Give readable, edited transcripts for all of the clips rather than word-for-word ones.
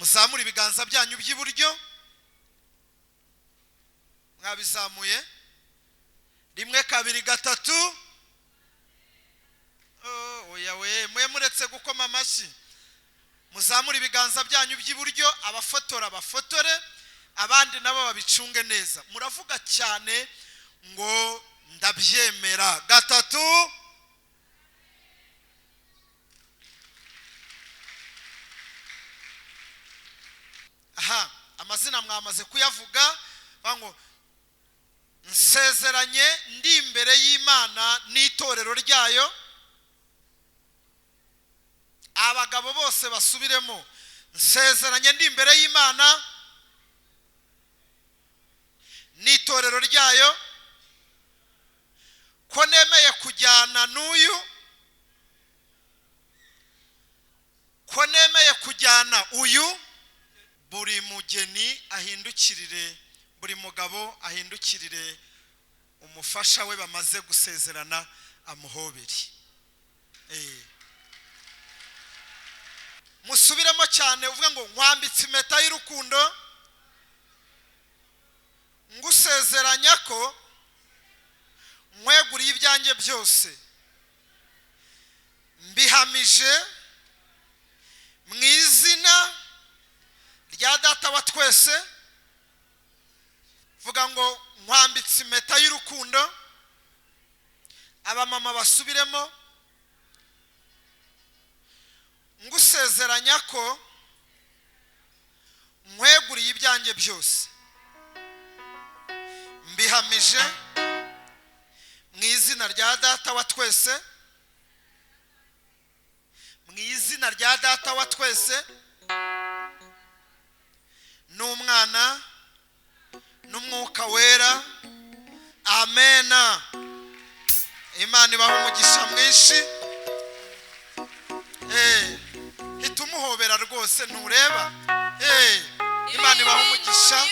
Muzamure ibiganza byanyu by'iburyo. Mwabizamuye? 1 2 3. Oya we, mwe muretse gukoma amashyi. Muzamure ibiganza byanyu by'iburyo, abafotora bafotore, abandi nabo babicunge neza. Muravuga cyane ngo ndabyemera. 3. Aha, amazina mwamaze kuyavuga. Bango nsezeranye ndi imbere y'Imana n'itorero ryayo. Abagabo bose basubiremo. Nsezeranye ndi imbere y'Imana n'itorero ryayo ko nemeye kujyana n'uyu, ko nemeye kujyana uyu. Buri mugeni ahindukirire, buri mugabo ahindukirire umufasha we bamaze gusezerana amuhobere. Musubiremo cyane uvuga ngo nkwambitse impeta y'urukundo, ngusezeranya ko nkweguriye ibyanjye byose, mbihamije mu izina rya Data wa twese. Vuga ngo nkwambitse impeta y'urukundo. Abamama basubiremo. Ngusezeranya ko nkweguriye ibyanjye byose, mbihamije mu izina rya Data wa twese, mu izina rya Data wa twese n'Umwana n'Umwuka Wera. Amena. Imana ibahe umugisha mwinshi. Hita umuhobera rwose, ntureba. Imana ibahe umugisha.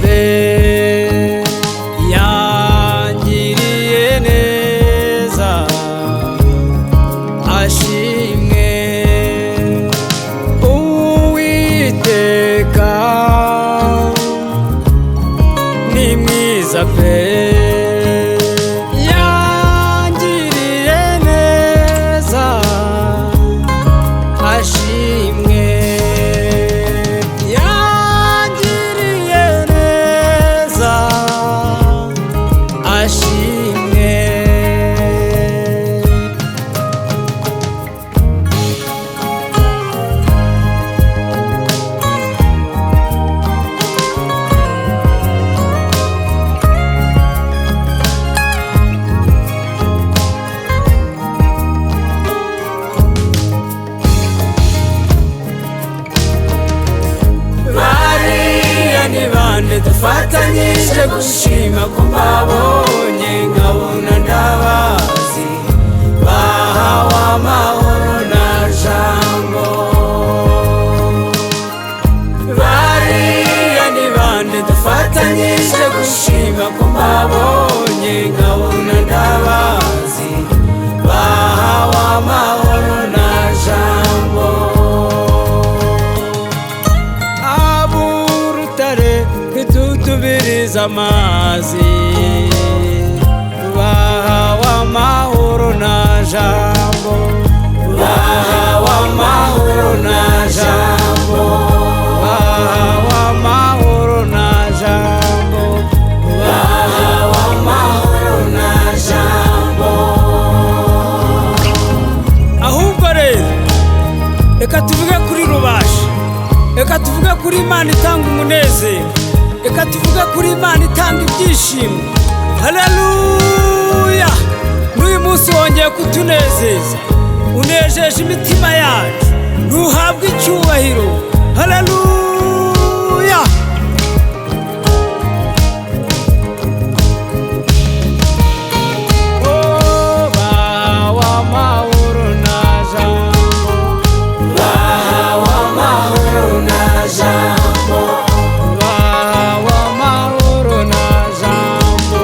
Pe yangiriye neza ashimwe Uwiteka, ni mwiza pe yangiriye neza ashimwe. Ashimwe. Bariya ni bande dufatanyije gushima ko mbabonye nkabona ndabazi, bahawe amahoro na jambo. Bariya ni bande dufatanyije gushima ko mbabonye nkabona ndabazi, bahawe amahoro na jambo. Tutubiriza amazi, bahawe amahoro na jambo, bahawe amahoro na jambo, bahawe amahoro na jambo, bahawe amahoro na jambo. Ahubwo rero reka tuvuge kuri Rubasha, reka tuvuge kuri Imana itanga umunezero, reka tuvuge kuri Imana itanga ibyishimo. Haleluya! N'uyu munsi wongeye kutunezeza. Unejeje imitima yacu, ntuhabwe icyubahiro. Haleluya. Bahawe amahoro na jambo, bahawe amahoro na jambo, bahawe amahoro na jambo,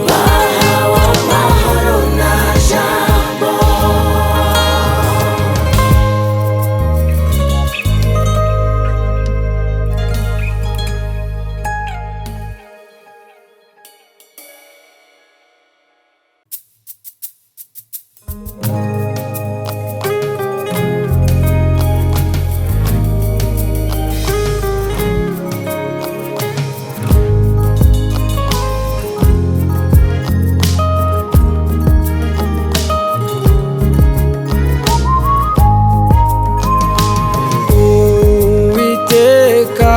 Bahawe amahoro na jambo. Uwiteka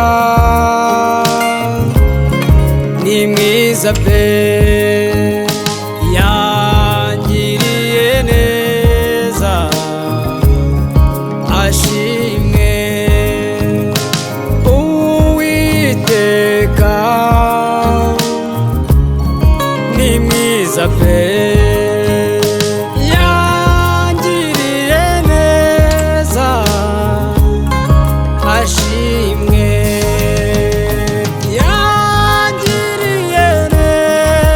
ni mwiza pe, yangiriye neza, ashimwe. Uwiteka ni mwiza pe, yangiriye neza, ashimwe. Yangiriye neza.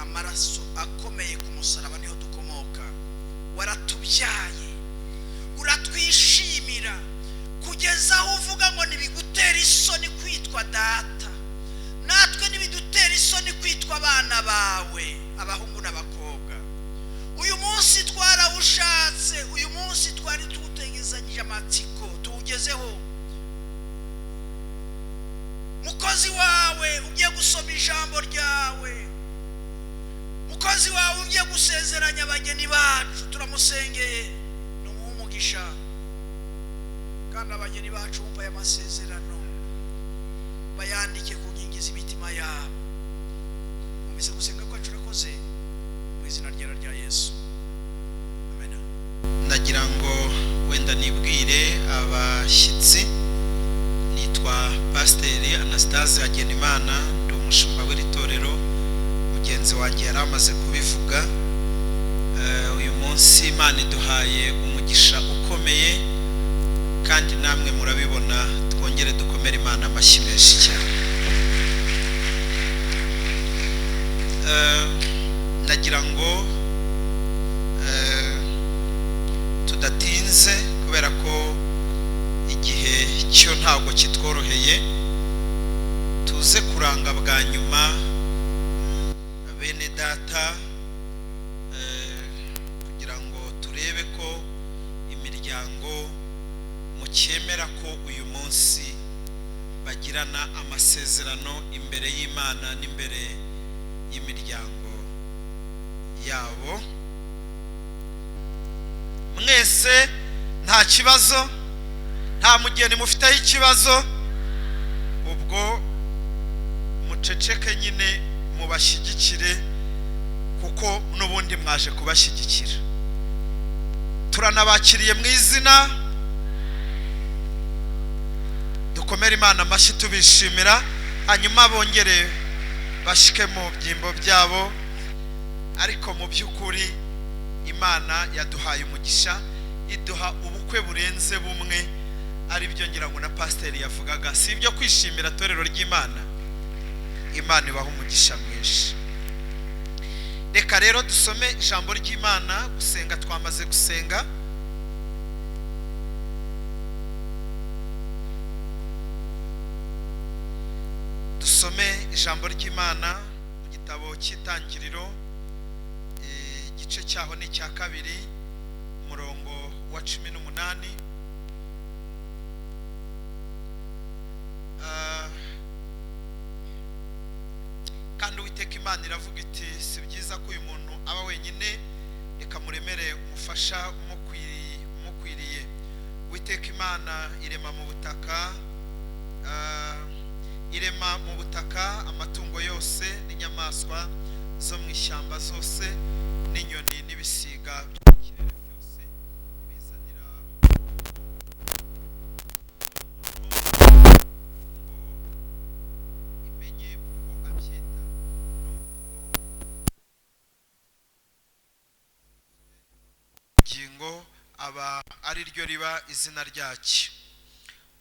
Amaraso akomeye ku musaraba niho dukomoka. Waratubyaye, uratwishimira kugeza aho uvuga ngo ntibigutera isoni kwitwa data, natwe ntibidutera isoni kwitwa abana bawe, abahungu n'abakobwa. Uyu munsi twarawushatse, uyu munsi twari tuwutegezanyije amatsiko, tuwugezeho. Mukozi wawe ugiye gusoma ijambo ryawe, mukozi wawe ugiye gusezeranya abageni bacu, turamusengeye, ni umugisha. Kandi abageni bacu bumva aya masezerano, bayandike ku nkingi z'imitima yabo. Mwumvise gusenga kwacu, urakoze, mu izina ryera rya Yesu, amen. Ndagira ngo wenda nibwire abashyitsi. Nitwa Pasiteri Anastase Hagenimana, ndi umushumba w'iri torero. Mugenzi wanjye yari amaze kubivuga. Uyu munsi Imana iduhaye umugisha ukomeye, kandi namwe murabibona. Twongere dukomere Imana amashyi menshi cyane. Nagira ngo tudatinze, kubera ko igihe cyo ntabwo kitworoheye, tuze kuranga bwa nyuma bene data, kugira ngo turebe ko imiryango mukemera ko uyu munsi bagirana amasezerano imbere y'Imana n'imbere y'imiryango yabo. Mwese nta kibazo, nta mugeni mufiteho ikibazo, ubwo muceceke nyine mubashyigikire, kuko n'ubundi mwaje kubashyigikira. Turanabakiriye mu izina, dukomere Imana amashyi tubishimira, hanyuma bongere bashike mu byimbo byabo. Ariko mu by'ukuri Imana yaduhaye umugisha, iduha ubukwe burenze bumwe, ari byo ngira ngo na pasiteri yavugaga. Si ibyo kwishimira, torero ry'Imana? Imana ibaha umugisha mwinshi. Reka rero dusome ijambo ry'Imana. Gusenga twamaze gusenga. Dusome ijambo ry'Imana mu gitabo cy'Itangiriro, igice cyaho ni icya 2, umurongo wa 18. Kandi Uwiteka Imana iravuga iti: si byiza ko uyu muntu aba wenyine, reka muremere umufasha umukwiriye. Uwiteka Imana irema mu butaka, irema mu butaka amatungo yose n'inyamaswa zo mu ishyamba zose n'inyoni n'ibisiga byo mu kirere byose, ibizanira imenye uko abyita. Nuko aba ari ryo riba izina ryacyo.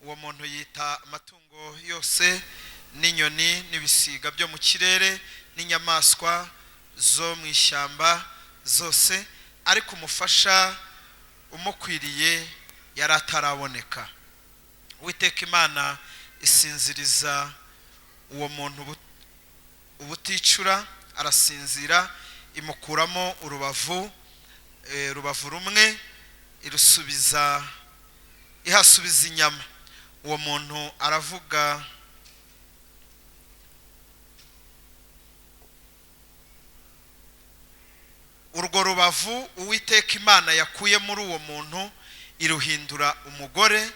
Uwo muntu yita amatungo yose n'inyoni n'ibisiga byo mu kirere n'inyamaswa zo mu ishyamba zose, ariko umufasha umukwiriye yari ataraboneka. Uwiteka Imana isinziriza uwo muntu ubuticura, arasinzira, imukuramo urubavu, rubavu rumwe, irusubiza, ihasubiza inyama. Uwo muntu aravuga, urwo rubavu Uwiteka Imana yakuye muri uwo muntu iruhindura umugore,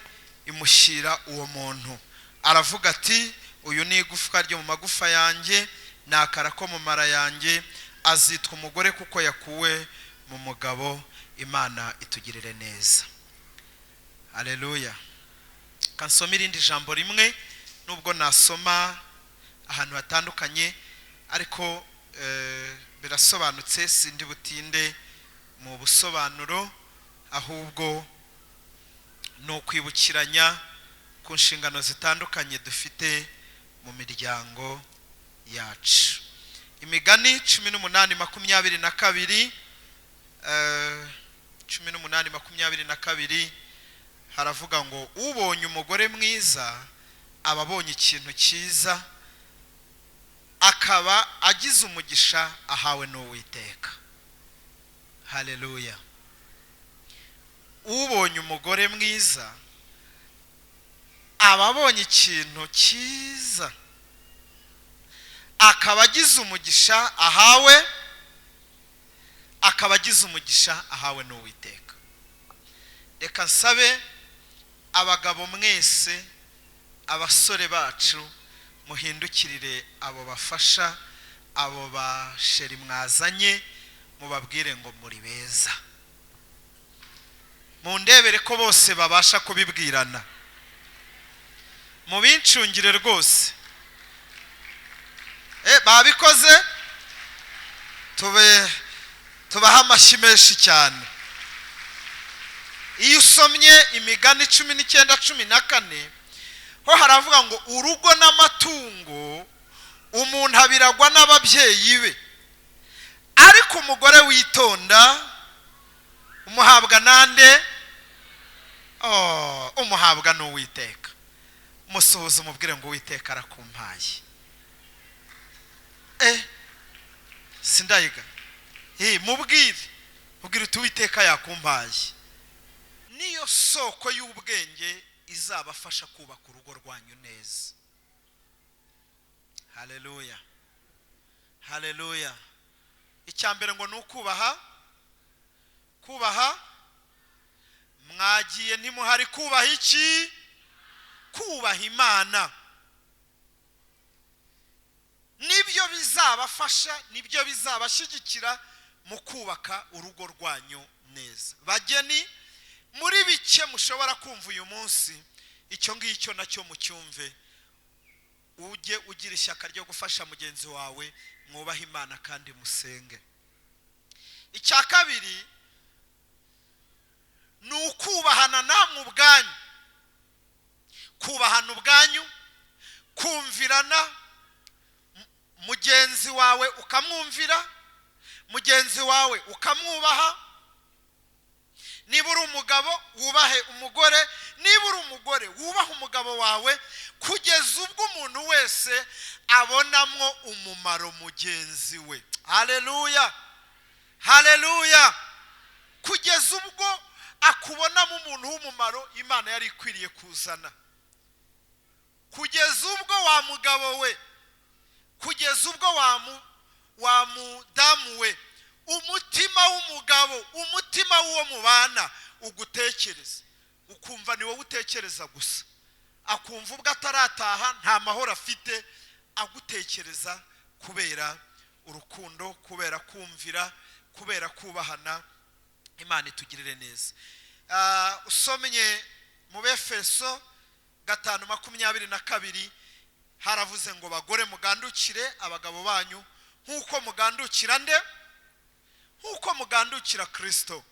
imushyira uwo muntu. Aravuga ati: uyu ni igufwa ryo mu magufa yanjye, ni akara ko mu mara yanjye, azitwa umugore kuko yakuwe mu mugabo. Imana itugirire neza. Haleluya. Kansoma irindi jambo rimwe, nubwo nasoma ahantu hatandukanye, ariko birasobanutse, sindi butinde mu busobanuro, ahubwo ni ukwibukiranya ku nshingano zitandukanye dufite mu miryango yacu. Imigani 18:22, 18:22 haravuga ngo ubonye umugore mwiza aba abonye ikintu cyiza, akaba agize umugisha ahawe n'Uwiteka. Haleluya. Ubonye umugore mwiza aba abonye ikintu cyiza, akaba agize umugisha ahawe, akaba agize umugisha ahawe n'Uwiteka. Reka nsabe abagabo mwese, abasore bacu, muhindukirire abo bafasha, abo basheri mwazanye, mubabwire ngo muri beza. Mundebere ko bose babasha kubibwirana, mubincungire rwose. Babikoze, tubaha amashyi menshi cyane. Iyo usomye Imigani 19:14 ho haravuga ngo urugo n'amatungo umuntu abiragwa n'ababyeyi be, ariko umugore witonda umuhabwa nande? Oh, umuhabwa n'Uwiteka. Musuhuze umubwire ngo Uwiteka arakumpaye. Sindayiga. Mubwire, mubwire uti Uwiteka yakumpaye. Niyo soko y'ubwenge izabafasha kubaka urugo rwanyu neza. Haleluya, haleluya. Icya mbere ngo ni ukubaha. Kubaha, mwagiye ntimuhari kubaha iki? Kubaha Imana. Nibyo bizabafasha, nibyo bizabashyigikira mu kubaka urugo rwanyu neza. Bageni, muri bike mushobora kumva uyu munsi, icyo ngicyo nacyo mucyumve. Ujye ugira ishyaka ryo gufasha mugenzi wawe, mwubahe Imana kandi musenge. Icya kabiri ni ukubahana namwe ubwanyu. Kubahana ubwanyu, kumvirana, mugenzi wawe ukamwumvira, mugenzi wawe ukamwubaha. Niba uri umugabo wubahe umugore, niba uri umugore wubahe umugabo wawe, kugeza ubwo umuntu wese abonamwo umumaro mugenzi we. Haleluya, haleluya. Kugeza ubwo akubonamo umuntu w'umumaro Imana yari ikwiriye kuzana. Kugeza ubwo wa mugabo we, kugeza ubwo wa mudamu we, umutima w'umugabo, umutima w'uwo mubana ugutekereza, ukumva ni wowe utekereza gusa, akumva ubwo atarataha nta mahoro afite, agutekereza kubera urukundo, kubera kumvira, kubera kubahana. Imana itugirire neza. Usomye mu Befeso 5:22 haravuze ngo bagore mugandukire abagabo banyu nk'uko mugandukira nde? Nk'uko mugandukira Kristo.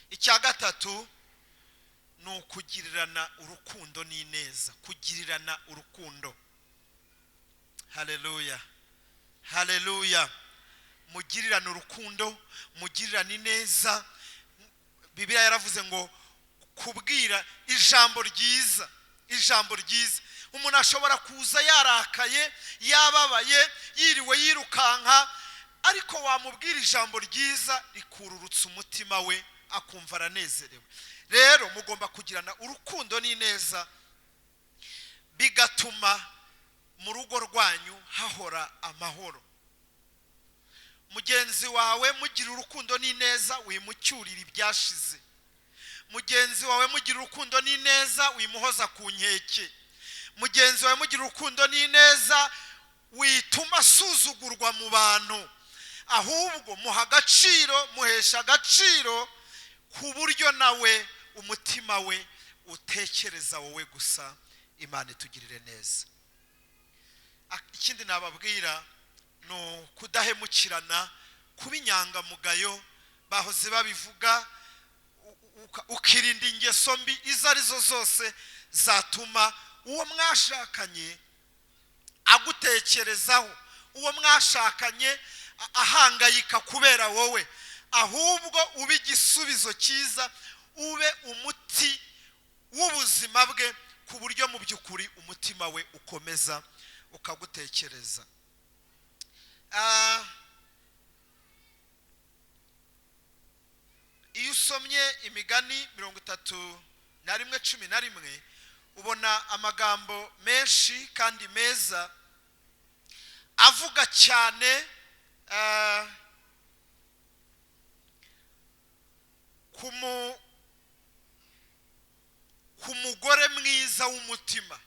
Icya gatatu ni ukugirirana urukundo n'ineza, kugirirana urukundo. Haleluya, haleluya. Mugirirane urukundo, mugirirane ineza. Bibiliya yaravuze ngo kubwira ijambo ryiza, ijambo ryiza. Umuntu ashobora kuza yarakaye, yababaye, yiriwe yirukanka, ariko wamubwira ijambo ryiza rikururutsa umutima we, akumva aranezerewe. Rero mugomba kugirana urukundo n'ineza, bigatuma mu rugo rwanyu hahora amahoro. Mugenzi wawe mugira urukundo n'ineza, wimucyurira ibyashize. Mugenzi wawe mugira urukundo n'ineza, wimuhoza ku nkeke. Mugenzi wawe mugira urukundo n'ineza, wituma asuzugurwa mu bantu, ahubwo muha agaciro, muhesha agaciro, ku buryo nawe umutima we utekereza wowe gusa. Imana itugirire neza. Ikindi nababwira ni kudahemukirana, kuba inyangamugayo. Bahoze babivuga, ukirinda ingeso mbi izo arizo zose zatuma uwo mwashakanye agutekerezaho, uwo mwashakanye ahangayika kubera wowe, ahubwo ube igisubizo cyiza, ube umuti w'ubuzima bwe, ku buryo mu by'ukuri umutima we ukomeza ukagutekereza. Iyo usomye Imigani 31:11 ubona amagambo menshi kandi meza avuga cyane ku mugore mwiza w'umutima.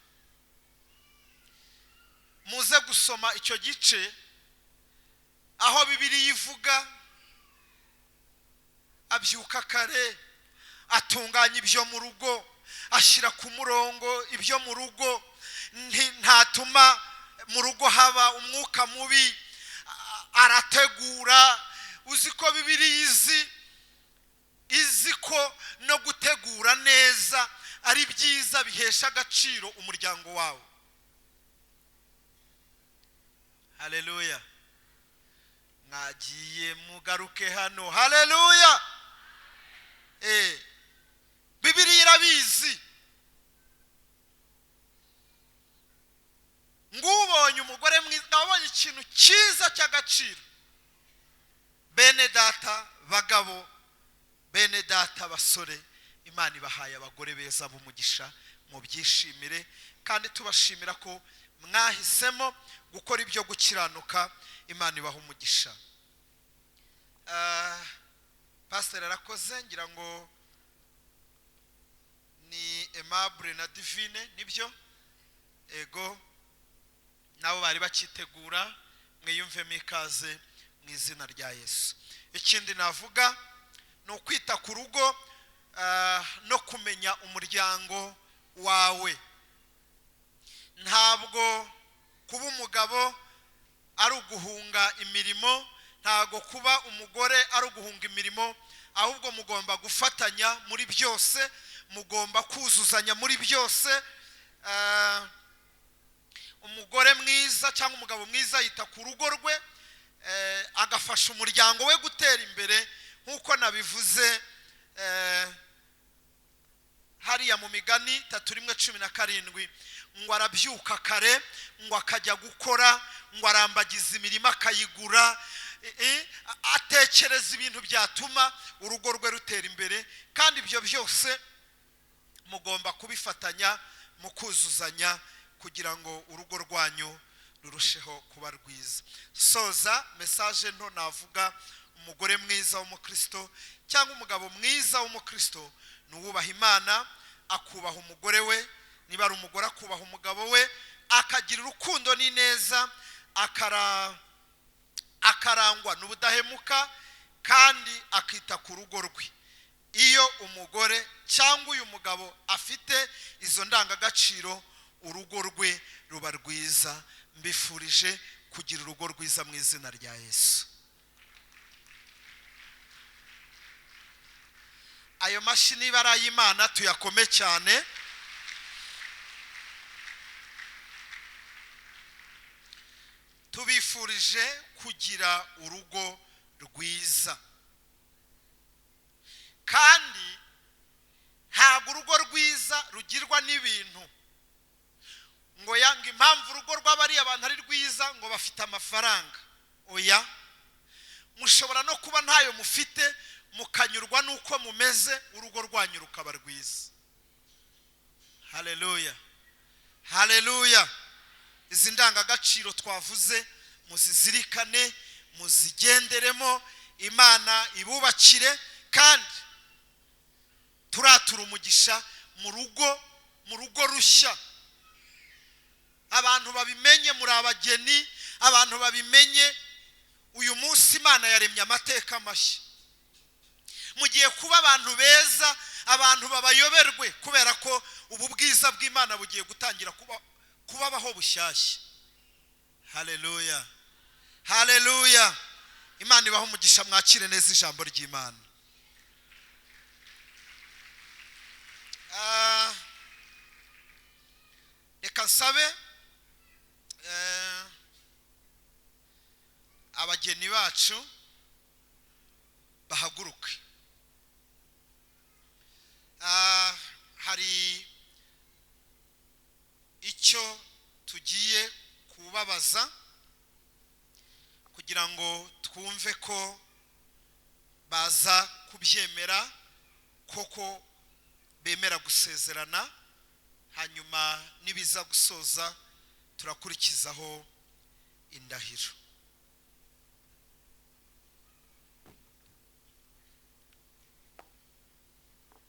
Muze gusoma icyo gice aho Bibiliya ivuga abyuka kare, atunganya ibyo mu rugo, ashyira ku murongo ibyo mu rugo, ntatuma mu rugo haba umwuka mubi, arategura. Uzi ko Bibiliya izi ko no gutegura neza ari byiza, bihesha agaciro umuryango wawe. Haleluya! Mwagiye mugaruke hano. Haleluya! Bibiliya irabizi. Ngubonye umugore mwiza, nabonye ikintu cyiza cy'agaciro. Bene data bagabo, bene data basore, Imana ibahaye abagore beza b'umugisha, mubyishimire, kandi tubashimira ko mwahisemo gukora ibyo gukiranuka. Imana ibaha umugisha. Pastor arakoze, ngira ngo ni Aimable na Divine, nibyo? Ego, nabo bari bakitegura, mwiyumvemo ikaze mu izina rya Yesu. Ikindi navuga ni ukwita ku rugo no kumenya umuryango wawe. Ntabwo kuba umugabo ari uguhunga imirimo, ntabwo kuba umugore ari uguhunga imirimo, ahubwo mugomba gufatanya muri byose, mugomba kuzuzanya muri byose. Umugore mwiza cyangwa umugabo mwiza yita ku rugo rwe, agafasha umuryango we gutera imbere, nk'uko nabivuze hariya mu Migani 3:17, ngo arabyuka kare, ngo akajya gukora, ngo arambagiza imirima akayigura, atekereza ibintu byatuma urugo rwe rutera imbere. Kandi ibyo byose mugomba kubifatanya mukuzuzanya kugira ngo urugo rwanyu rurusheho kuba rwiza. Soza message nto navuga, umugore mwiza w'umukristo cyangwa umugabo mwiza w'umukristo ni uwubaha Imana, akubaha umugore we, niba ari umugore akubaha umugabo we, akagira urukundo n'ineza, akarangwa n'ubudahemuka, kandi akita ku rugo rwe. Iyo umugore cyangwa uyu mugabo afite izo ndangagaciro, urugo rwe ruba rwiza. Mbifurije kugira urugo rwiza mu izina rya Yesu. Ayo mashyi niba ari ay'Imana tuyakome cyane. Tubifurije kugira urugo rwiza. Kandi ntabwo urugo rwiza rugirwa n'ibintu, ngo yanga impamvu urugo rw'abariya abantu ari rwiza ngo bafite amafaranga. Oya, mushobora no kuba ntayo mufite, mukanyurwa nuko mumeze, urugo rwanyu rukaba rwiza. Haleluya, haleluya. Izi ndangagaciro twavuze muzizirikane, muzigenderemo, Imana ibubakire, kandi turatura umugisha mu rugo, mu rugo rushya. Abantu babimenye, muri abageni, abantu babimenye, uyu munsi Imana yaremye amateka mashya. Mugiye kuba abantu beza, abantu babayoberwe, kubera ko ubu bwiza bw'Imana bugiye gutangira kubabaho bushyashya. Haleluya, haleluya. Imana ibaho umugisha, mwakire neza ijambo ry'Imana. Reka nsabe Abageni bacu bahaguruke. Hari icyo tugiye kubabaza kugira ngo twumve ko baza kubyemera koko, bemera gusezerana, hanyuma nibiza gusoza turakurikizaho indahiro.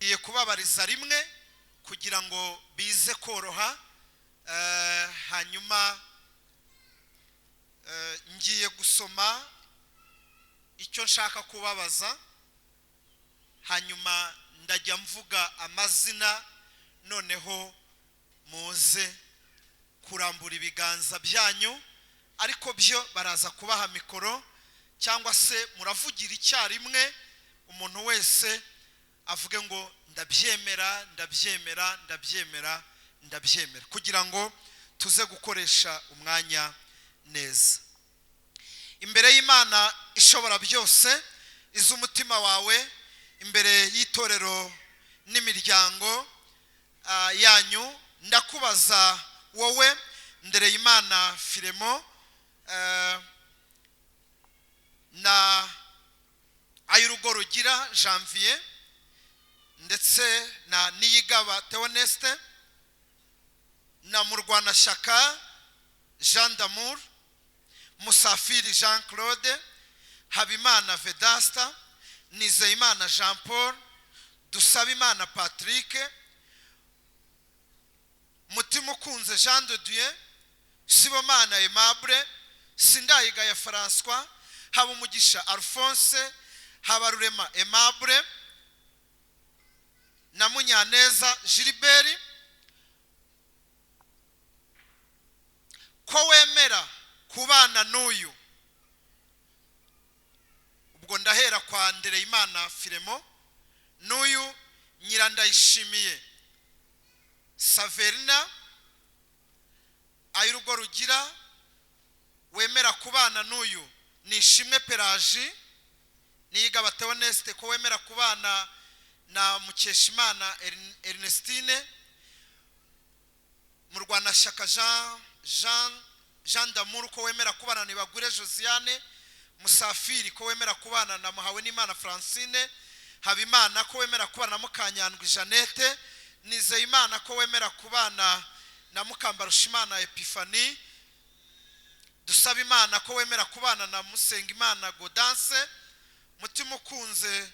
Ngiye kubabariza rimwe kugira ngo bize koroha, hanyuma ngiye gusoma icyo nshaka kubabaza, hanyuma ndajya mvuga amazina, noneho muze kurambura ibiganza byanyu, ariko byo baraza kubaha mikoro cyangwa se muravugira icyarimwe, umuntu wese avuge ngo ndabyemera, ndabyemera, ndabyemera, ndabyemera, kugira ngo tuze gukoresha umwanya neza. Imbere y'Imana ishobora byose, iz'umutima wawe, imbere y'itorero n'imiryango yanyu, ndakubaza wowe Ndereyimana Firemo na Ayurugo Rugira Janvier ndetse na Niyigaba Theoneste na Murwanashyaka Jean d'Amour, Musafiri Jean Claude, Habimana Vedasta, Nizeyimana Jean Paul, Dusabimana Patrick, Mutimukunze Jean de Dieu, Sibomana Aimable, Sindayigaya François, Habumugisha Alphonse, Habarurema Aimable na Munyaneza Gilbert, ko wemera kubana n'uyu. Ubwo ndahera kwa Ndereyimana Firemo, n'uyu Nyirandayishimiye Saverina, Ayurugo Rugira, wemera kubana n'uyu Nishimwe Pelagie, Niyigaba Theoneste, ko wemera kubana na Mukeshimana Ernestine, Murwanashyaka Jean d'Amour, ko wemera kubana na Nibagure Josiane, Musafiri, ko wemera kubana na Muhawenimana Francine, Habimana, ko wemera kubana na Mukanyandwi Jeannette, Nizeyimana, ko wemera kubana na Mukambarushimana Epiphanie, Dusabimana, ko wemera kubana na Musengimana Godance, Mutimukunze,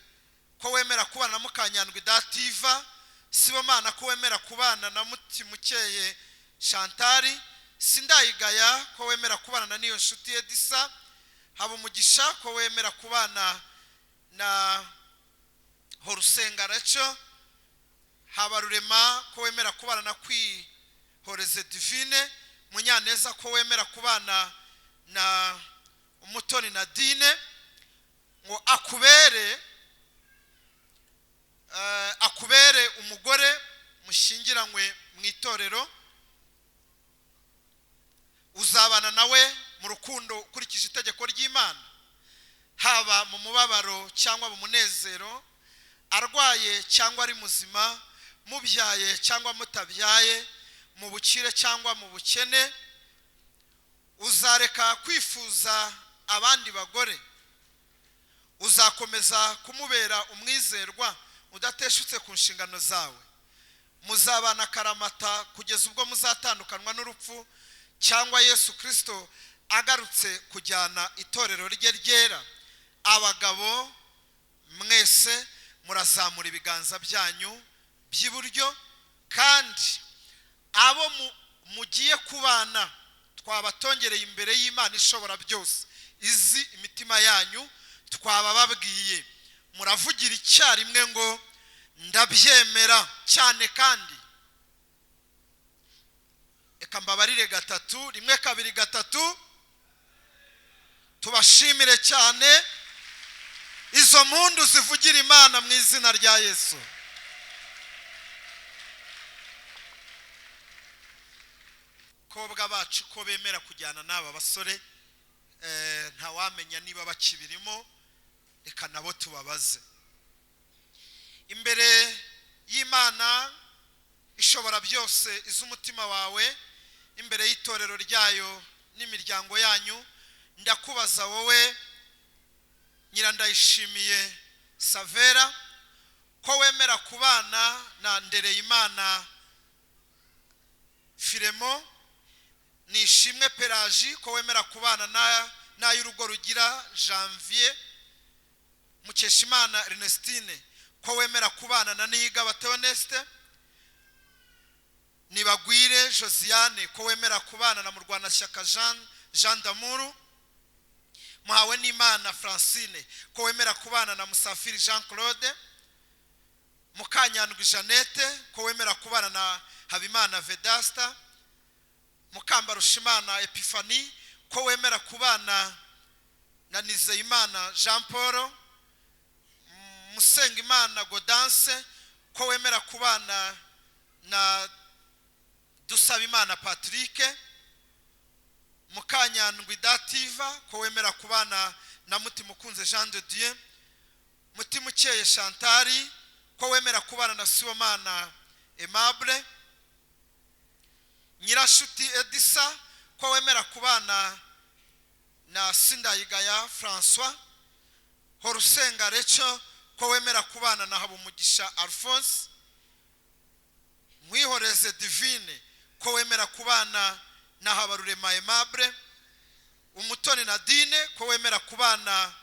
ko wemera kubana na Mukanyandwi Dativa, Sibomana, ko wemera kubana na Mutimukeye Chantari, Sindayigaya, ko wemera kubana na Niyonshuti Edisa, Habumugisha, ko wemera kubana na Horusenga Rachel, Habarurema, ko wemera kubana na Kwihoreze Divine, Munyaneza, ko wemera kubana na Umutoni Nadine, ngo akubere umugore mushyingiranywe mu itorero, uzabana nawe mu rukundo ukurikije itegeko ry'Imana, haba mu mubabaro cyangwa mu munezero, arwaye cyangwa ari muzima, mubyaye cyangwa mutabyaye, mu bukire cyangwa mu bukene, uzareka kwifuza abandi bagore, uzakomeza kumubera umwizerwa udateshutse ku nshingano zawe, muzabana karamata kugeza ubwo muzatandukanwa n'urupfu cyangwa Yesu Kristo agarutse kujyana itorero rye ryera. Abagabo mwese murazamura ibiganza byanyu by'iburyo, kandi abo mugiye kubana twabatongereye imbere y'Imana ishobora byose, izi imitima yanyu, twabababwiye, muravugira icyarimwe ngo ndabyemera cyane. Kandi reka mbabarire gatatu, 1 2 3, tubashimire cyane izo mpundu zivugira Imana mu izina rya Yesu. Kobwa bacu ko bemera kujyana n'aba basore, Ntawamenya niba bakibirimo, reka nabo tubabaze. Imbere y'Imana ishobora byose iz'umutima wawe, imbere y'itorero ryayo n'imiryango yanyu, ndakubaza wowe Nyirandayishimiye Savera ko wemera kubana na Ndereyimana Firemo, Nishimwe Pelagie ko wemera kubana na n'ay'urugo rugira Janvier, Mukeshimana Ernestine ko wemera kubana na Niyigaba Theoneste, Nibagwire Josiane ko wemera kubana na Murwanashyaka Jean Damuru, Muhawe n'Imana Francine ko wemera kubana na Musafiri Jean Claude, Mukanyandwi Jeannette ko wemera kubana na Habimana Vedasta, Mukambarushimana Epiphanie ko wemera kubana na Nizeyimana Jean Paul, Musengimana Godanse ko wemera kubana na Dusabimana Patrick, Mukanyandwi Dativa ko wemera kubana na Mutimukunze Jean de Dieu, Mutimukeye Chantari ko wemera kubana na Sibomana Aimable, Nyirashuti Edisa ko wemera kubana na Sindayigaya François, Horusenga Recho ko wemera kubana na Habumugisha Alphonse, Mwihoreze Divine ko wemera kubana na Habarurema Aimable, Umutoni Nadine ko wemera kubana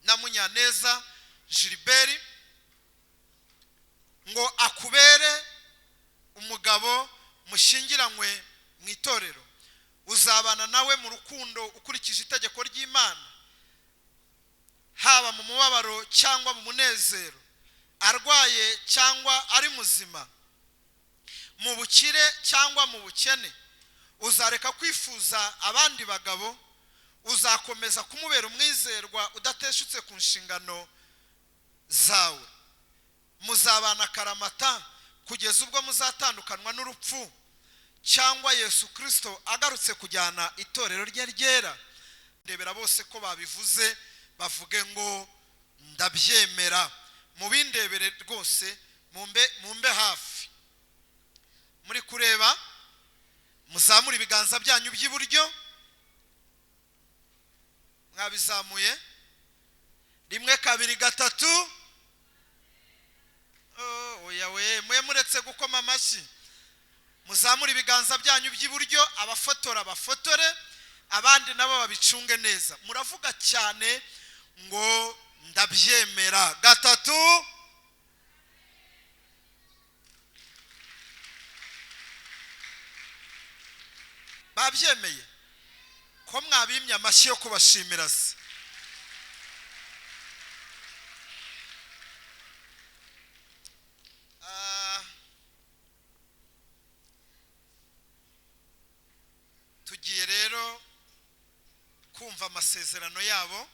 na Munyaneza Gilbert, ngo akubere umugabo mushyingiranywe mu itorero, uzabana nawe mu rukundo ukurikije itegeko ry'Imana, haba mu mubabaro cyangwa mu munezero, arwaye cyangwa ari muzima, mu bukire cyangwa mu bukene, uzareka kwifuza abandi bagabo, uzakomeza kumubera umwizerwa udateshutse ku nshingano zawe, muzabana karamata kugeza ubwo muzatandukanwa n'urupfu cyangwa Yesu Kristo agarutse kujyana itorero rye ryera. Ndebera bose ko babivuze bavuge ngo ndabyemera, mubindebere rwose, mumbe hafi. Muri kureba, muzamure ibiganza byanyu by'iburyo, mwabizamuye 1 2 3. Oya we, mwe muretse gukoma amashyi, muzamure ibiganza byanyu by'iburyo, abafotora bafotore, abandi nabo babicunge neza. Muravuga cyane ngo ndabyemera. 3. Babyemeye ko mwabimye amashyi yo kubashimira se? Tugiye rero kumva amasezerano yabo,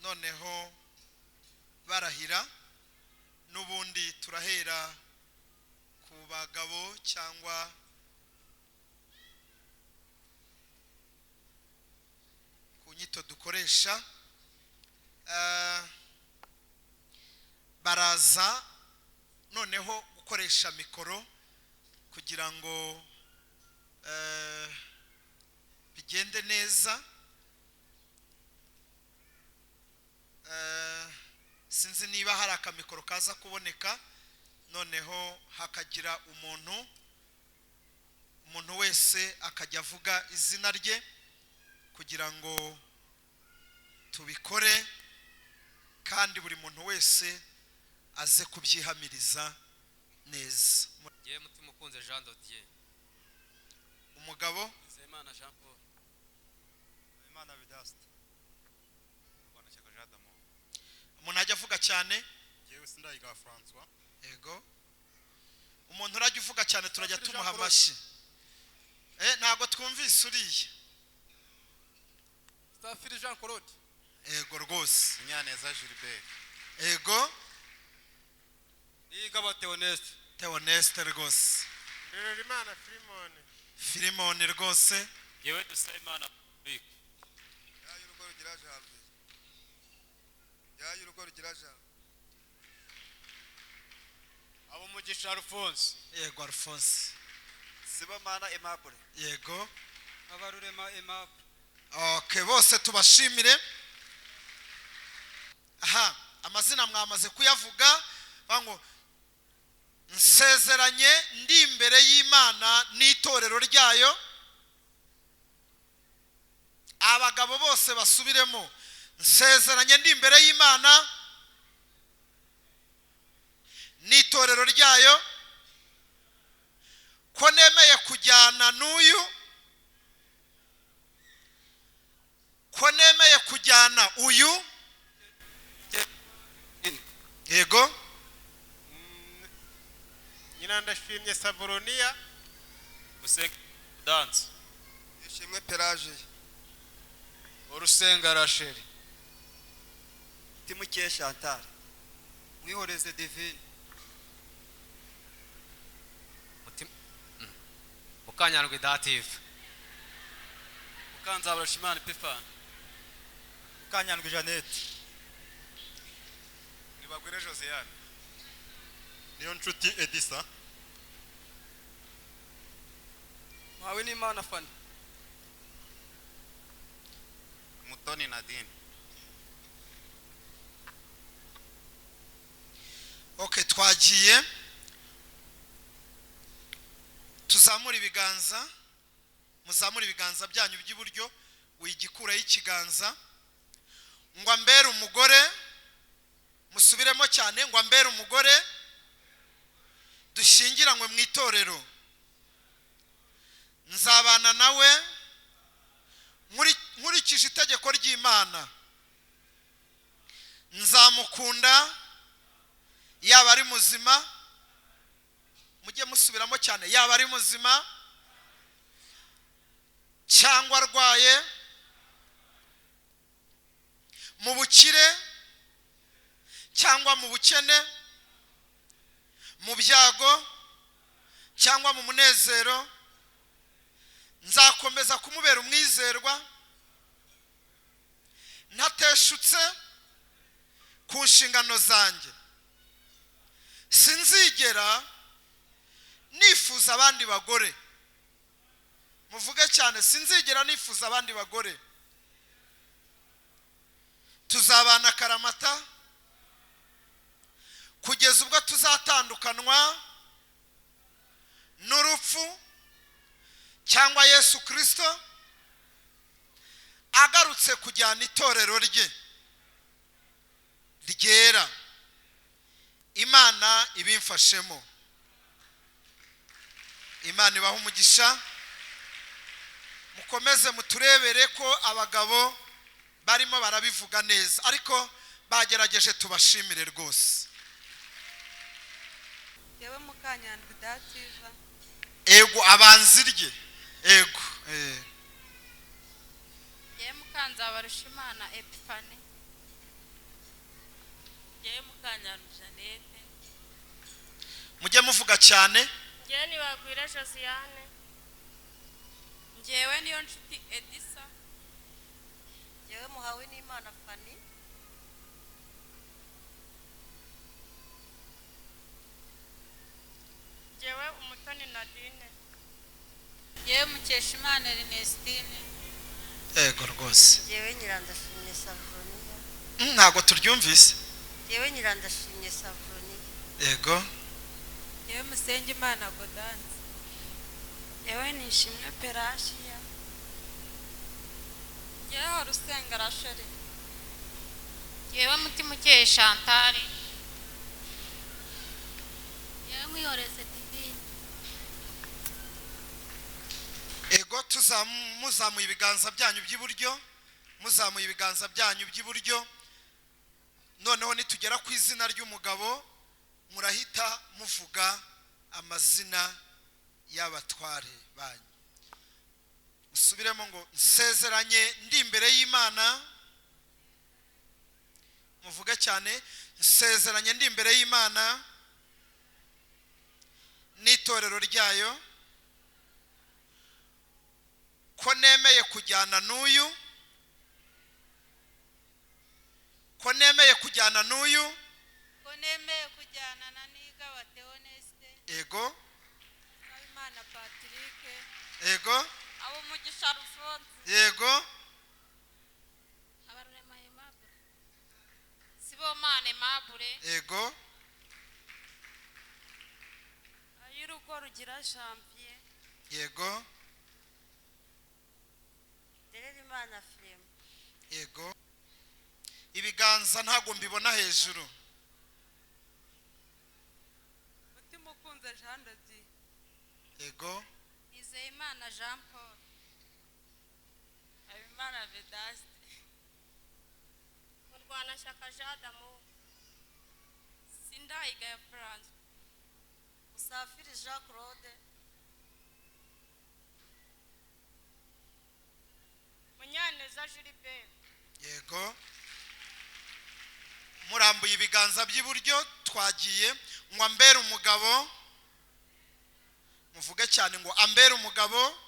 noneho barahira. N'ubundi turahera ku bagabo cyangwa ku nyito dukoresha. Baraza noneho gukoresha mikoro kugira ngo bigende neza. Sinzi niba hari akamikoro kaza kuboneka, noneho hakagira umuntu wese akajya avuga izina rye kugira ngo tubikore, kandi buri muntu wese aze kubyihamiriza neza. Ngiye Mutimukunze Jean de Dieu. Umugabo Nizeyimana Jean Paul. Habimana Vedaste. Rwanashyaka Jean D'amour. Umuntu ajya avuga cyane. Ngewe Sindayigaya François. Yego, umuntu urajya uvuga cyane turajya tumuha amashyi. Ntago twumvise uriya. Safiri Jean Claude. Yego rwose. Munyaneza Gilbert. Yego. Niyigaba Theoneste. Theoneste rwose. Ndererimana Filimoni. Filimoni rwose. Yewe Dusabimana Luc. Y'urugo rugira janvier. Y'urugo rugira janvier. Habumugisha Alphonse. Yego Alphonse. Sibomana Aimable. Yego. Habarurema Aimable. Okay, bose tubashimire. Aha, amazina mwamaze kuyavuga. Bango nsezeranye ndi imbere y'Imana n'itorero ryayo. Abagabo bose basubiremo, nsezeranye ndi imbere y'Imana n'itorero ryayo ko nemeye kujyana n'uyu, ko nemeye kujyana uyu. Yego. Nyirandashimye Saboronia. Musenga Dance. Ishimwe Pelagie. Urusenga Rachel. Timukiye Chantal. Mwihoreze Divine. Mukanyandwi Dative. Mukanzabarushimana Epifani. Mukanyandwi Jeannette. Nibagwire Josiane. Niyo nshuti Edisa. Mpawe n'Imana Fanny. Mutoni Nadine. Okay, twagiye. Tuzamura ibiganza, muzamura ibiganza byanyu by'iburyo, wigikuraho ikiganza. Ngo ambere umugore, musubiremo cyane, ngo ambere umugore dushyingiranywe mu itorero, nzabana nawe nkurikije itegeko ry'Imana, nzamukunda yaba ari muzima. Mujye musubiramo cyane, yaba ari muzima cyangwa arwaye, mu bukire cyangwa mu bukene, mu byago cyangwa mu munezero, nzakomeza kumubera umwizerwa ntateshutse ku nshingano zanjye, sinzigera nifuza abandi bagore. Muvuge cyane, sinzigera nifuza abandi bagore. Tuzabana karamata kugeza ubwo tuzatandukanwa n'urupfu cyangwa Yesu Kristo agarutse kujyana itorero rye ryera. Imana ibimfashemo. Imana ibahe umugisha. Mukomeze muturebere ko abagabo barimo barabivuga neza, ariko bagerageje, tubashimire rwose. Yewe Mukanyandwi Dativa. Ego abanzirye. Ego. Yewe Mukanzabarushimana Epifane. Yewe Mukanyandwi Jeannette. Mujye muvuga cyane. Ngewe Nibagwire Josiane. Ngewe niyo nshuti Edisa. Ngewe Muhawe n'Imana Fanny. Ngewe Umutoni Nadine. Ngewe Mukeshimana Ernestine. Ego rwose. Ngewe Nyirandashimye Savronia. Ntago turyumvise. Ngewe Nyirandashimye Savronia. Ego. Ngewe Musengimana Godanse. Ngewe Nishimwe Pelagia. Ngewe Rusenga Rachel. Ngewe Mutimukeye Chantal. Ngewe Mwihoreze Divine. Ego muzamuye ibiganza byanyu by'iburyo, muzamuye ibiganza byanyu by'iburyo. Noneho nitugera ku izina ry'umugabo murahita muvuga amazina y'abatware banyu. Musubiremo ngo nsezeranye ndi imbere y'Imana. Muvuge cyane, nsezeranye ndi imbere y'Imana n'itorero ryayo Ko nemeye kujyana n'uyu, ko nemeye kujyana n'uyu, ko nemeye kujyana na Nigaba Theoneste. Ego. Habimana Patrick. Ego. Abumugisha Alphonse. Yego. Abarurema Aimable. Sibomana Aimable. Ego. Ay'urugo Rugira Janvier. Yego. Dererimana Filime. Yego. Ibiganza ntago mbibona hejuru. Mutima ukunze Jean de Dieu. Yego. Nizeyimana Jean Paul. Habimana Vedaste. Murwanashyaka Jean d'Amour. Sindayigaya Francois. Musafiri Jean Claude. Munyaneza Gilbert. Yego. Murambuye ibiganza by'iburyo twagiye ngo ambere umugabo. Muvuge cyane ngo ambere umugabo,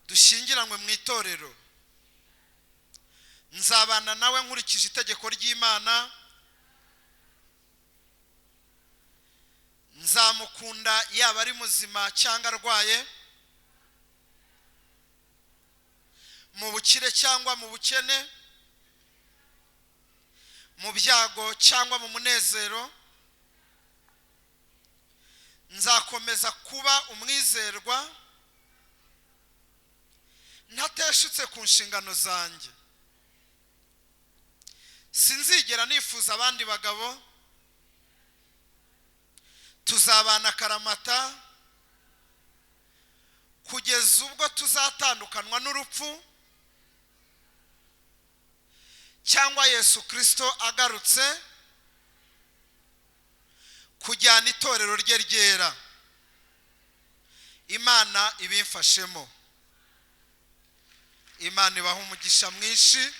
dushyingiranwe mu itorero, nzabana nawe nkurikije itegeko ry'Imana, nzamukunda yaba ari muzima cyangwa arwaye, mu bukire cyangwa mu bukene, mu byago cyangwa mu munezero, nzakomeza kuba umwizerwa ntateshutse ku nshingano zanjye, sinzigera nifuza abandi bagabo, tuzabana karamata kugeza ubwo tuzatandukanwa n'urupfu cyangwa Yesu Kristo agarutse kujyana itorero rye ryera. Imana ibimfashemo. Imana ibaha umugisha mwinshi.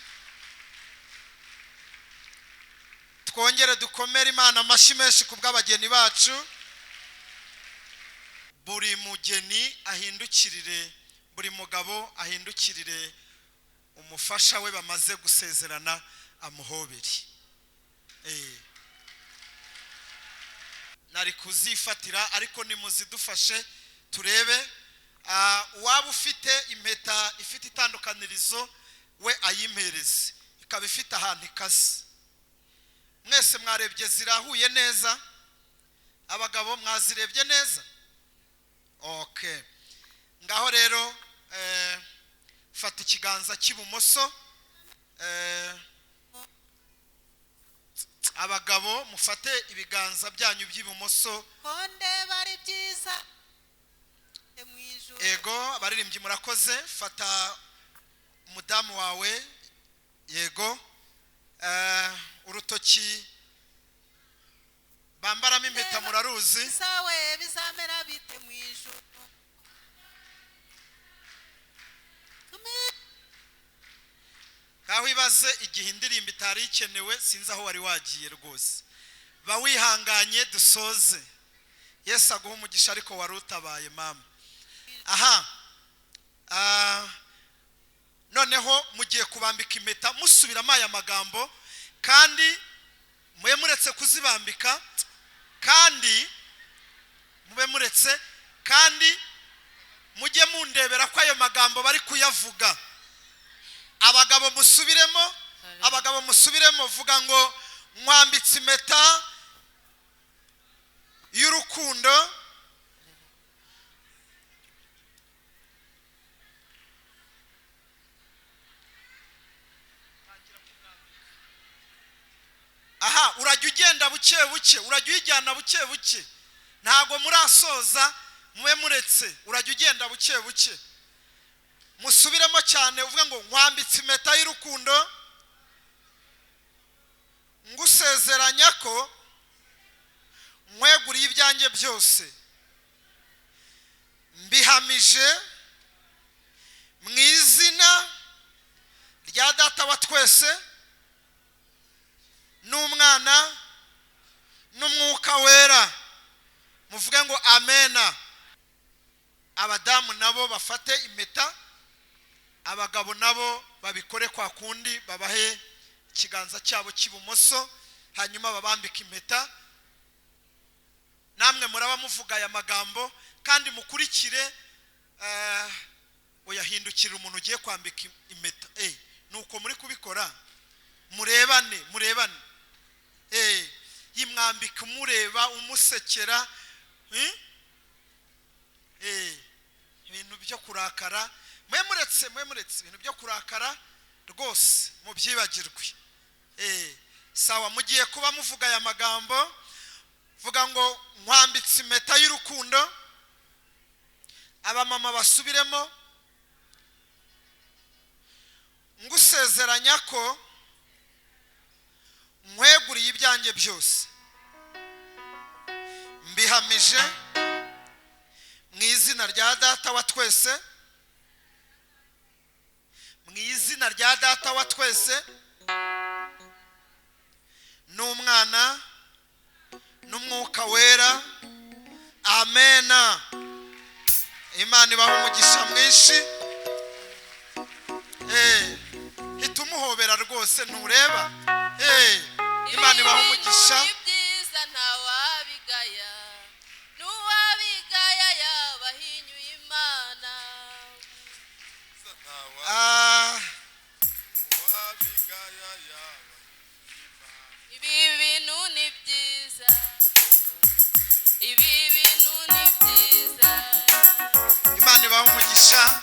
Twongere dukomere Imana amashyi menshi ku bw'abageni bacu. Buri mugeni ahindukirire, buri mugabo ahindukirire umufasha we bamaze gusezerana amuhobere. Nari kuzifatira ariko nimuzidufashe turebe. Uwaba ufite impeta ifite itandukanirizo we ayimpereze, ikaba ifite ahantu ikase. Mwese mwarebye zirahuye neza? Abagabo mwazirebye neza? Okay. Ngaho rero fata ikiganza cy'ibumoso. Abagabo mufate ibiganza byanyu by'ibumoso. Konde bari byiza mu ijuru. Ego, abaririmbyi murakoze. Fata umudamu wawe. Yego. Urutoki bambaramo impeta muraruzi. Sawe bizamera bite mu ijuru. Ngaho ibaze igihe indirimbo itari ikenewe, sinzi aho wari wagiye rwose. Ba wihanganye dusoze. Yesu aguha umugisha ariko wari utabaye mama. Aha. Noneho mugiye kubambika impeta musubiramo aya magambo, kandi mube muretse kuzibambika, kandi mube muretse, kandi mujye mundebera ko ayo magambo bari kuyavuga. Abagabo musubiremo, abagabo musubiremo, vuga ngo nkwambitse impeta y'urukundo, Aha, urajya ugenda buke buke, urajya uyijyana buke buke, ntago murasoza, mube muretse, urajya ugenda buke buke. Musubiremo cyane uvuga ngo nkwambitse impeta y'urukundo, ngusezeranya ko nkweguriye ibyanjye byose, mbihamije mu izina rya Data wa twese n'Umwana n'Umwuka Wera. Muvuge ngo amena. Abadamu nabo bafate impeta. Abagabo nabo babikore kwa kundi, babahe ikiganza cyabo cy'ibumoso, hanyuma babambike impeta. Namwe muraba muvuga aya magambo kandi mukurikire. Oyahindukira umuntu ugiye kwambika impeta. Nuko muri kubikora murebane, murebane. Yimwambika umureba, umusekera. Ibintu byo kurakara mwe muretse ibintu byo kurakara rwose mubyibagirwe. Sawa, mugiye kuba muvuga aya magambo. Vuga ngo nkwambitse impeta y'urukundo. Abamama basubiremo. Ngusezeranya ko nkweguriye ibyanjye byose, mbihamije mu izina rya data wa twese, mu izina rya data wa twese n'umwana n'umwuka wera. Amena. Imana ibahe umugisha mwinshi. Hita umuhobera rwose, ntureba. Imana ibahe umugisha. Imana ibahe umugisha.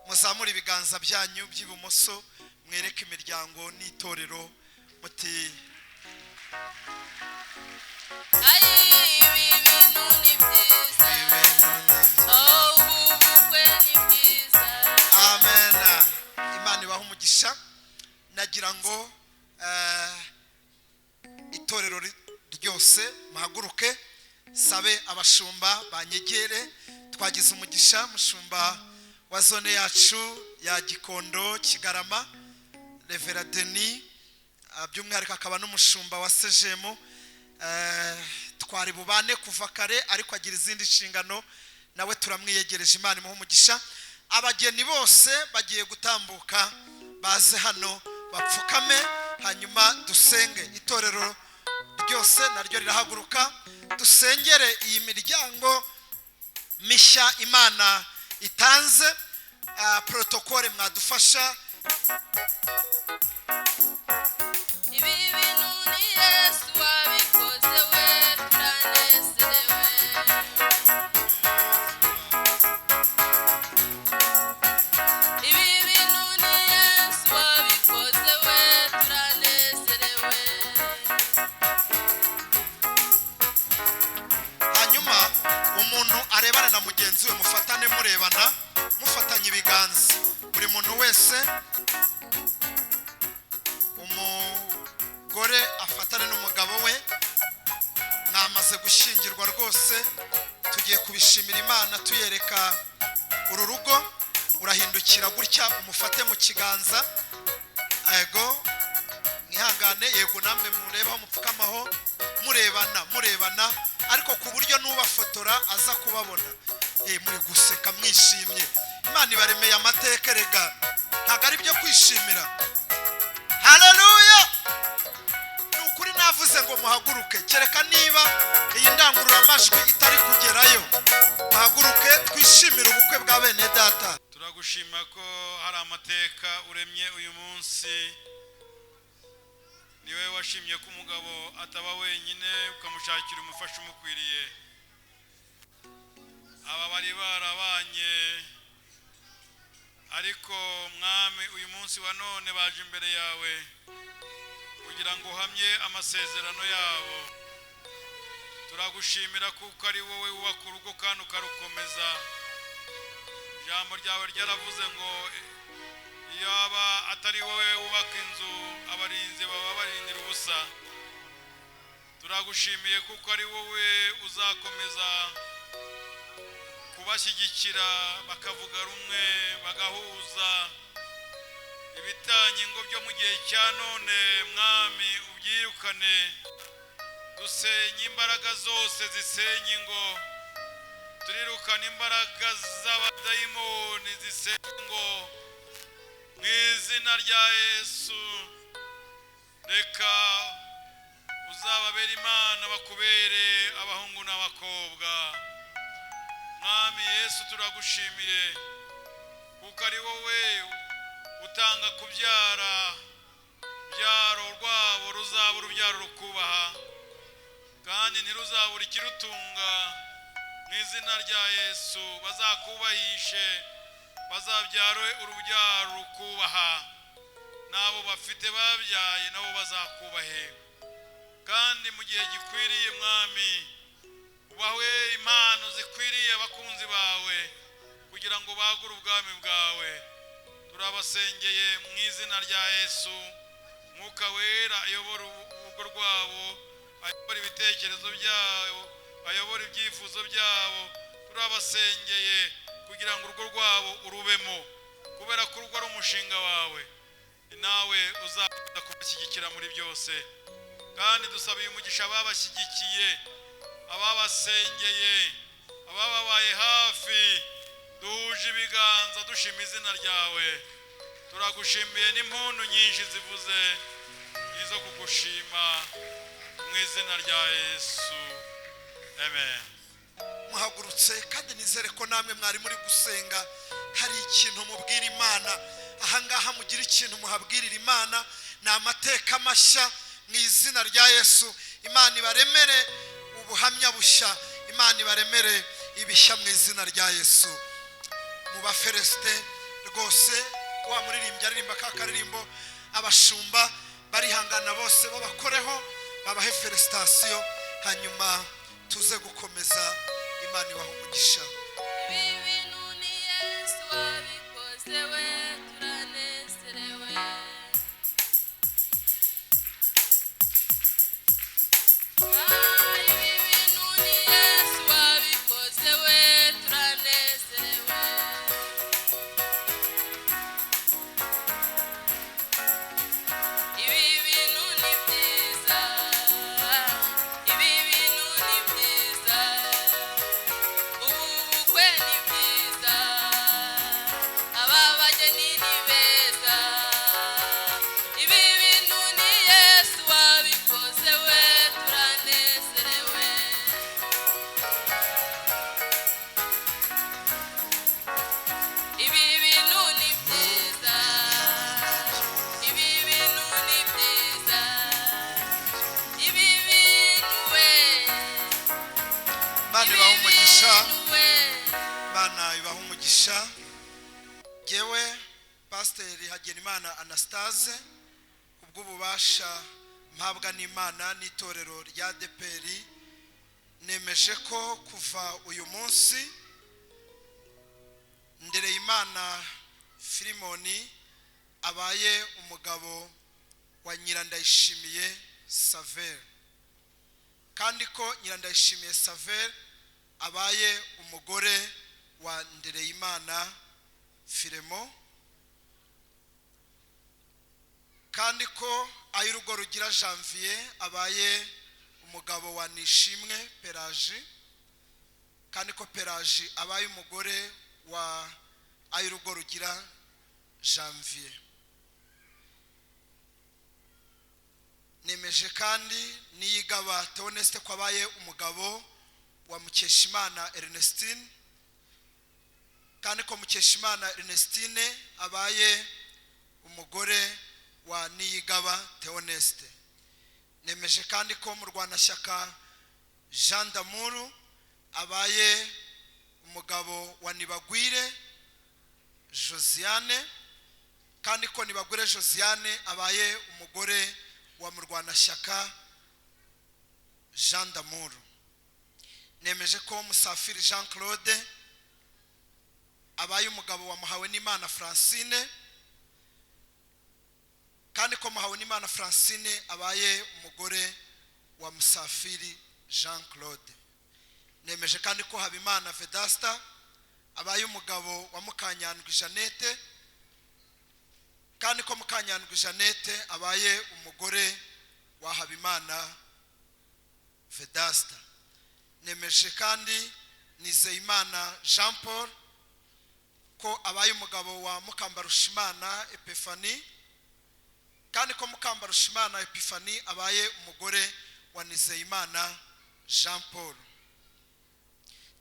Muzamure ibiganza byanyu by'ibumoso, mwereke imiryango n'itorero muti amen. Imana ibahe umugisha. Nagira ngo itorero ryose muhaguruke, sabe abashumba banyegere. Twagize umugisha, mushumba wa zone yacu ya Gikondo Kigarama, Revera Denis, by'umwihariko akaba n'umushumba wa Sejemu. Twari bubane kuva kare ariko agira izindi nshingano, nawe turamwiyegereje. Imana imuhe umugisha. Abageni bose bagiye gutambuka baze hano bapfukame, hanyuma dusenge. Itorero ryose naryo rirahaguruka, dusengere iyi miryango mishya Imana itanze. Protokole mwadufasha. Ibi bintu ni Yesu wabikoze we, turanezerewe. Ibi bintu ni Yesu wabikoze we, turanezerewe. Hanyuma umuntu arebana na mugenzi we, mufatane murebana, mufatanye ibiganza. Buri muntu wese, umugore afatane n'umugabo we. Mwamaze gushyingirwa rwose, tugiye kubishimira Imana tuyereka uru rugo. Urahindukira gutya umufate mu kiganza. Yego, mwihangane. Yego, namwe murebaho, mupfukamaho, murebana murebana, ariko ku buryo n'ubafotora aza kubabona. Muri guseka mwishimye. Imana ibaremeye amateka rega, ntabwo ari byo kwishimira. Haleluya! Ni ukuri navuze ngo muhaguruke, kereka niba iyi ndangururamajwi itari kugerayo. Muhaguruke twishimire ubukwe bwa bene data. Turagushima ko hari amateka uremye uyu munsi. Niwe washimye ko umugabo ataba wenyine, ukamushakira umufasha umukwiriye. Aba bari barabanye, ariko mwami uyu munsi wa none baje imbere yawe kugira ngo uhamye amasezerano yabo. Turagushimira kuko ari wowe wubaka urugo kandi ukarukomeza. Ijambo ryawe ryaravuze ngo iyo aba atari wowe wubaka inzu, abarinzi baba barindira ubusa. Turagushimiye kuko ari wowe uzakomeza kubashyigikira, bakavuga rumwe, bagahuza. Ibitanye ngo byo mu gihe cya none mwami ubyirukane. Dusenye imbaraga zose zisenya ingo, Turirukana imbaraga z'abadayimoni zisengo mu izina rya Yesu. Reka uzababera Imana, bakubere abahungu n'abakobwa. Mwami Yesu, turagushimiye kuko ari wowe utanga kubyara, urubyaro rwabo ruzaba urubyaro rukubaha, kandi ntiruzabura ikirutunga. Mu izina rya Yesu bazakubahishe, bazabyare urubyaro rukubaha, n'abo bafite babyaye nabo bazakubahe. Kandi mu gihe gikwiriye, Mwami, ubahe impano zikwiriye abakunzi bawe kugira ngo bagure ubwami bwawe. Turabasengeye mu izina rya Yesu. Mwuka Wera ayobora urugo rwabo, ayobora ibitekerezo byabo, ayobora ibyifuzo byabo. Turabasengeye kugira ngo urugo rwabo urubemo, kubera ko urugo ari umushinga wawe, nawe uzaza kubashyigikira muri byose. Kandi dusabiye umugisha ababashyigikiye, ababasengeye, abababaye hafi. Duhuje ibiganza dushima izina ryawe. Turagushimiye n'impundu nyinshi zivuze izo kugushima mu izina rya Yesu, amen. Muhagurutse, kandi nizere ko namwe mwari muri gusenga hari ikintu mubwira Imana. Ahangaha mugira ikintu muhabwirira Imana, ni amateka mashya mu izina rya Yesu. Imana ibaremere ubuhamya bushya, Imana ibaremere ibishya mu izina rya Yesu. Mu baferesite rwose, wa muririmbyi aririmba ka karirimbo, abashumba barihangana bose babakoreho, babahe feresitasiyo, hanyuma tuze gukomeza. Imana ibaha umugisha. Ibi bintu ni Yesu wabikoze we, turanezerewe. Ibi bintu ni Yesu wabikoze we, turanezerewe. Ibi bintu ni byiza, ibi bintu ni byiza, ubu bukwe ni bwiza, aba bageni ni beza. Ibi bintu ni Yesu wabikoze we, turanezerewe. Ibi bintu ni byiza, ibi bintu ni byiza, ibi bintu we, Imana ibaha umugisha, Imana ibaha umugisha. Jyewe Pasiteri Hagenimana Anastase, kubw'ububasha mpabwa n'Imana n'itorero rya ADEPR, nemeje ko kuva uyu munsi Ndereyimana Filimoni abaye umugabo wa Nyirandayishimiye Saver, kandi ko Nyirandayishimiye Saver abaye umugore wa Ndereyimana Filemo, kandi ko Ay'urugo Rugira Janvier abaye umugabo wa Nishimwe Pelagie, kandi ko Pelagie abaye umugore wa Ay'urugo Rugira Janvier. Nemeje kandi Niyigaba Theoneste ko abaye umugabo wa Mukeshimana Ernestine, kandi ko Mukeshimana Ernestine abaye umugore wa Niyigaba Theoneste. Nemeje kandi ko Murwanashyaka Jean Damuru abaye umugabo wa Nibagwire Josiane, kandi ko Nibagwire Josiane abaye umugore wa Murwanashyaka Jean Damuru. Nemeje ko Musafiri Jean Claude abaye umugabo wa Muhawenimana Francine, kandi ko Muhawenimana Francine abaye umugore wa Musafiri Jean Claude. Nemeje kandi ko Habimana Vedasta abaye umugabo wa Mukanyandwi Jeannette, kandi ko Mukanyandwi Jeannette abaye umugore wa Habimana Vedasta. Nemeje kandi Nizeyimana Jean Paul ko abaye umugabo wa Mukambarushimana Epiphanie, kandi ko Mukambarushimana Epiphanie abaye umugore wa Nizeyimana Jean Paul.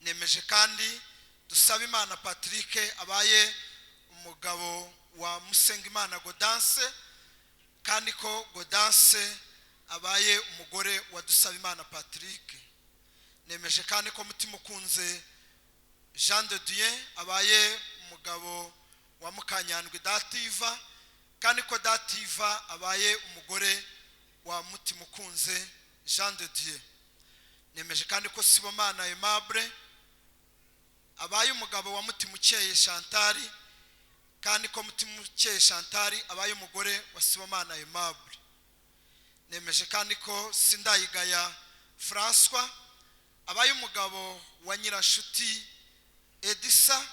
Nemeje kandi Dusabimana Patrick abaye umugabo wa Musengimana Godanse, kandi ko Godanse abaye umugore wa Dusabimana Patrick. Nemeje kandi ko Mutimukunze Jean de Dieu abaye umugabo wa Mukanyandwi Dativa, kandi ko Dativa abaye umugore wa Mutimukunze Jean de Dieu. Nemeje kandi ko Sibomana Aimable abaye umugabo wa Mutimukeye Chantari, kandi ko Mutimukeye Chantari abaye umugore wa Sibomana Aimable. Nemeje kandi ko Sindayigaya François abaye umugabo wa Nyirashuti Edisa,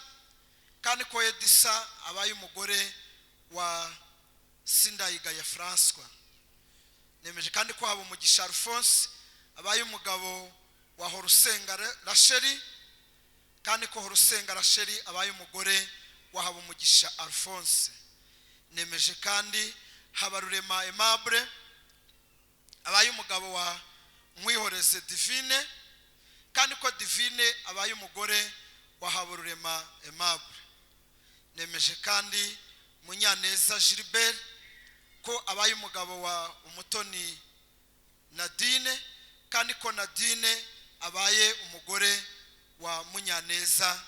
kandi ko Edisa abaye umugore wa Sindayigaya François. Nemeje kandi ko Habumugisha Alphonse abaye umugabo wa Horusenga Racheli, kandi ko Horusenga Racheli abaye umugore wa Habumugisha Alphonse. Nemeje kandi Habarurema Aimable abaye umugabo wa Nkwihoreze Divine, kandi ko Divine abaye umugore wa Habarurema Aimable. Nemeje kandi Munyaneza Gilbert ko abaye umugabo wa Umutoni Nadine, kandi ko Nadine abaye umugore wa Munyaneza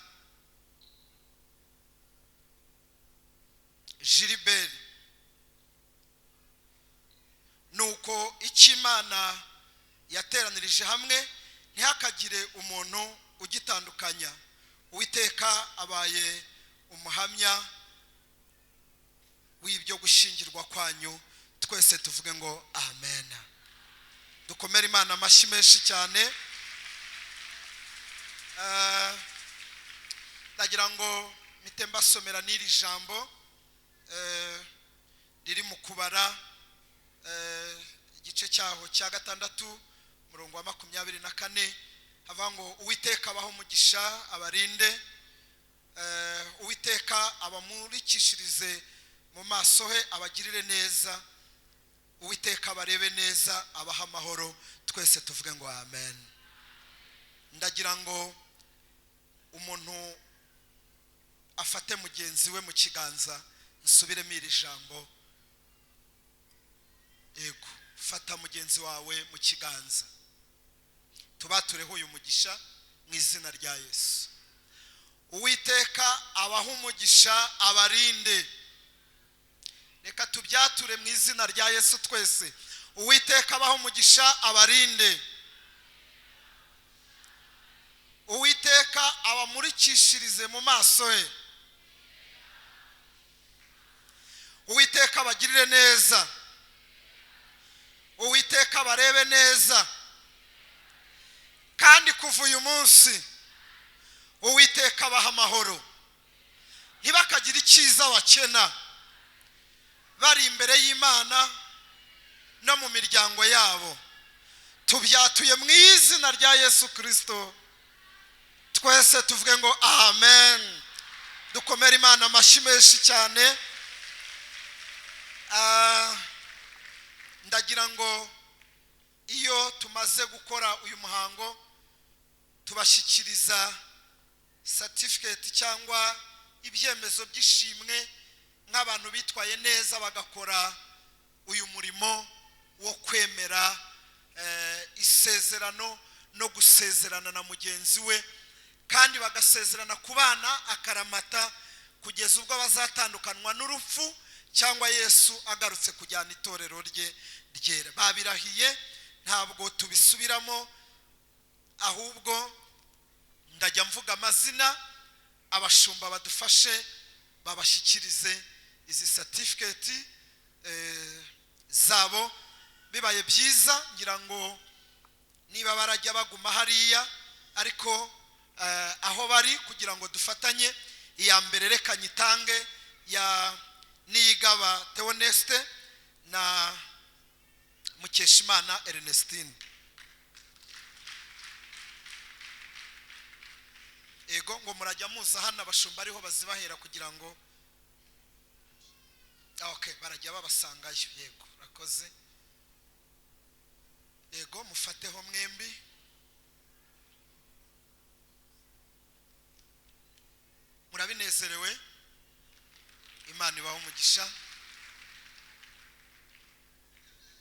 Gilbert. Nuko icyo Imana yateranirije hamwe ntihakagire umuntu ugitandukanya. Uwiteka abaye umuhamya w'ibyo gushyingirwa kwanyu. Twese tuvuge ngo amen. Dukomere Imana amashyi menshi cyane. Ndagira ngo mpite mbasomera n'iri jambo riri mu Kubara, igice cyaho cya 6 umurongo wa 24, havuga ngo Uwiteka abahe umugisha abarinde, Uwiteka abamurikishirize mu maso he abagirire neza, Uwiteka abarebe neza abaha amahoro. Twese tuvuge ngo amen. Ndagira ngo umuntu afate mugenzi we mu kiganza, nsubiremo iri jambo. Yego, fata mugenzi wawe mu kiganza, tubatureho uyu mugisha mu izina rya Yesu. Uwiteka abahe umugisha abarinde. Reka tubyature mu izina rya Yesu twese. Uwiteka abahe umugisha abarinde. Uwiteka abamurikishirize mu maso he. Uwiteka abagirire neza. Uwiteka abarebe neza. Kandi kuva uyu munsi Uwiteka abaha amahoro, ntibakagire icyiza bakena bari imbere y'Imana no mu miryango yabo. Tubyatuye mu izina rya Yesu Kristo. Twese tuvuge ngo amen. Dukomere Imana amashyi menshi cyane. Ndagira ngo iyo tumaze gukora uyu muhango tubashyikiriza certificate cyangwa ibyemezo by'ishimwe nk'abantu bitwaye neza bagakora uyu murimo wo kwemera isezerano no gusezerana na mugenzi we, kandi bagasezerana kubana akaramata kugeza ubwo bazatandukanwa n'urupfu cyangwa Yesu agarutse kujyana itorero rye ryera. Babirahiye, ntabwo tubisubiramo, ahubwo ndajya mvuga amazina, abashumba badufashe babashyikirize izi certificate zabo. Bibaye byiza ngira ngo niba barajya baguma hariya, ariko aho bari kugira ngo dufatanye. Iya mbere reka nyitange ya Niyigaba Theoneste na Mukeshimana Ernestine. Ego, ngo murajya muza hano abashumba ariho bazibahera kugira ngo okay, barajya babasangayo. Yego, urakoze. Yego, mufateho mwembi. Murabinezerewe? Imana ibahe umugisha.